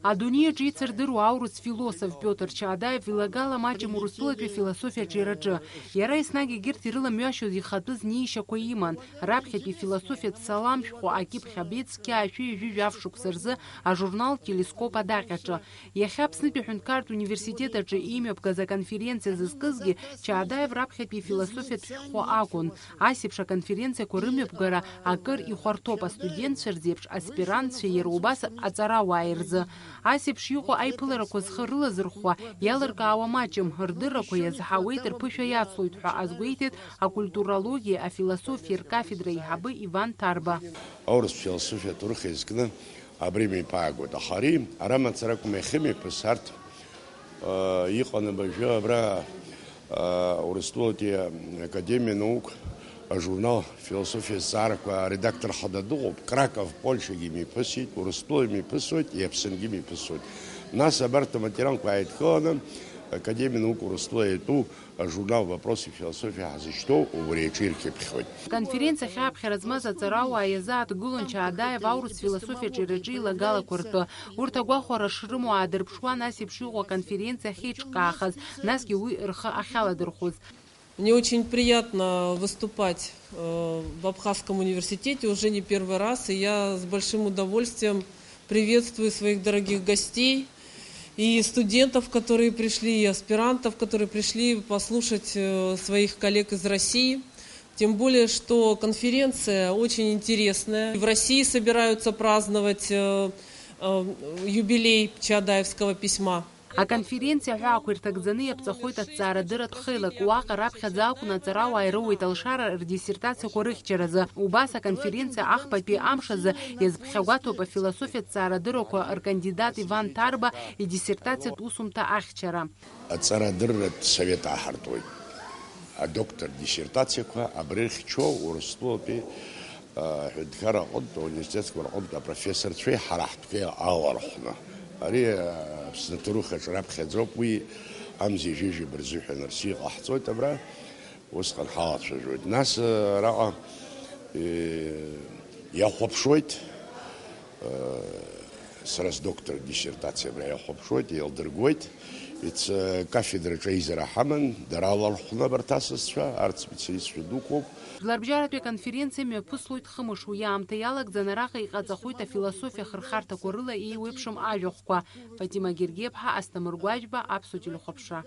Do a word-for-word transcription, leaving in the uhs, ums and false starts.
Адунеи аҿы ицырдыруа аурыс философ Пиотр Чаадаев илагала маҷым Урыстәылатәи афилософиаҿы ираҿы. Иара еснагь егьырҭ ирыламҩашьоз ихатәы знеишьақәа иман. Раԥхьатәи философиатә салам шәҟәы акьыԥхь абеит зқьи аашәи ҩажәи жәаф шықәса рзы ажурнал Телескоп адаҟьаҿы. Иахьа Аԥснытәи аҳәынҭқарратә университет аҿы имҩаԥгаз аконференциа зызкызгьы Чаадаев раԥхьатәи ифилософиатә шәҟәы акәын. Ас еиԥш аконференциақәа рымҩаԥгара акыр ихәарҭоуп астудентцәа рзеиԥш аспирантцәеи иара убас аҵарауааи рзы. Ас еиԥш иҟоу аиԥыларақәа зхы рылазырхәуа иалыркаауа маҷым, рдыррақәа иазҳауеит, рԥышәа иацлоит ҳәа азгәеиҭеит акультурологиеи афилософиеи ркафедра аиҳабы Иван Ҭарба. Аурыс философиа аҭоурых еизкны абри меиԥаагоит, аха ари ара мацара акәым, иахьа мҩаԥыс арҭ, э, иҟан абыржәы абра, э, Урыстәылатәи академиа наук ажурнал Философиа зҵаарақәа аредактор хада дыҟоуп, Краков, Польшагьы имҩаԥысит, Урыстәыла имҩаԥысуеит, Иаԥсынгьы имҩаԥысуеит. Нас абарҭ аматериалқәа ааидкыланы, Академиа наук Урыстәыла иатәу ажурнал Вопросы философии ҳазышьҭоу убри аҿы ирхьыԥхьуеит. Аконференциа ахьааԥхьара змаз аҵарауаа иазааҭгылон Чаадаев аурыс философиаҿы ираҿы илагалақәа ртәы. Урҭ агәахәара шрымоу аадырԥшуан ас еиԥш иҟоу аконференциа ахьеиҿкаахаз, насгьы уи рхы ахьаладырхәыз. Мне очень приятно выступать, э, в Абхазском университете уже не первый раз, и я с большим удовольствием приветствую своих дорогих гостей и студентов, которые пришли, и аспирантов, которые пришли послушать, э, своих коллег из России. Тем более, что конференция очень интересная. В России собираются праздновать, э, э, юбилей Чаадаевского письма. Аконференциа аҳәаақәа ирҭагӡаны иаԥҵахоит аҭҵаарадырратә хеилак. Уаҟа раԥхьаӡа акәны аҵарауаа ирыуеит алшара рдиссертациақәа рыхьчаразы. Убас аконференциа ахԥатәи амш азы иазԥхьагәаҭоуп афилософиатә ҭҵаарадыррақәа ркандидат Иван Ҭарба идиссертациатә усумҭа ахьчара. Аҵарадырратә совет ааҳартуеит. Адоктор диссертациақәа абри рыхьчо Урыстәылатәи аҳәынҭқарра аҟынтә, ауниверситетқәа рҟынтә апрофессорцәеи ҳара ҳтәқәеи алархәны. Ари, а, Аԥсны аҭоурых аҿы раԥхьаӡоуп, уи амза ҩажәи жәаба рзыҳәан рси иҟаҳҵоит абра, усҟан ҳалацәажәоит. Нас, а, араҟа, э, иахәаԥшуеит, э, сара сдоктор диссертациа абра иахәаԥшуеит, еилдыргоит. Иц-, э, кафедраҿы аизара ҳаман, дара алархәны абарҭ асасцәа, арҭ специалистцәа дуқәоуп. Жәларбжьаратәи аконференциа мҩаԥыслоит хымш, уи аамҭа иалагӡан араҟа иҟаҵахоит афилософиа хырхарҭақәа рыла еиуеиԥшым ажәахәқәа. Фатима Гергиаԥҳа, Асҭамыр Гәажәба, Аԥсуа телехәаԥшра.